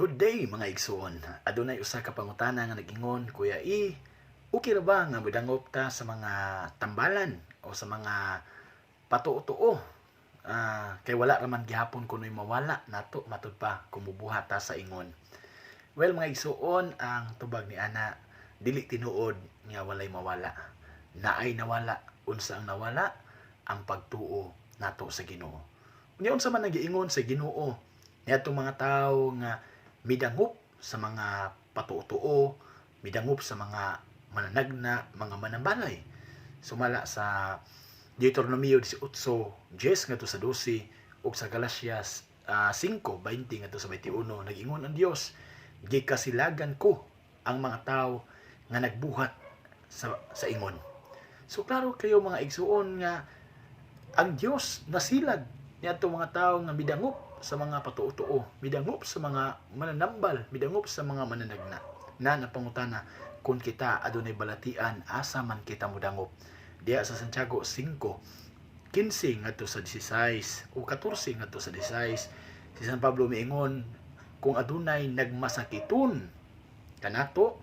Good day, mga igsuon. Adunay usa ka pangutana nga nag-ingon, "Kuya E, okay ra ba nga modangop ta sa mga tambalan o sa mga patuo-tuo? Kay wala raman gihapon kuno'y mawala nato matud pa kung mubuhat ta sa ingon." Well, mga igsuon, ang tubag ni ana, dili tinuod nga walay mawala. Naay nawala. Unsa ang nawala? Ang pagtuo nato sa Ginoo. Unya unsa man ang giingon sa Ginoo niadtong mga tawo nga midangop sa mga patuo-tuo, midangop sa mga mananagna, mga manambalay? Sumala sa Deuteronomio 18:10 ngadto sa 12 ug sa Galatias 5:20 ngadto sa 21, nag-ingon ang Dios, "Gikasilagan ko ang mga tawo nga nagbuhat sa ingon." So klaro kayo, mga igsuon, nga ang Dios nasilag niadtong mga tawo nga midangop sa mga patuo-tuo, midangop sa mga mananambal, midangop sa mga mananagna. Na napangutana kung kita adunay balatian, asa man kita modangop? Diha sa Santiago 5:15 ngadto sa 16 o 14 ngadto sa 16, si San Pablo miingon, kung adunay nagmasakiton kanato,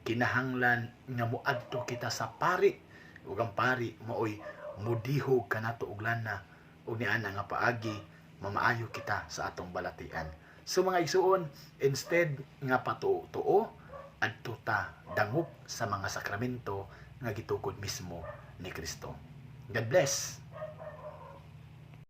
kinahanglan nga moadto kita sa pari ug ang pari maoy mudihog kanato og lana ug niana nga paagi mamaayo kita sa atong balatian. So mga igsuon, instead nga patuo-tuo, adto ta dangop sa mga sakramento nga gitukod mismo ni Kristo. God bless.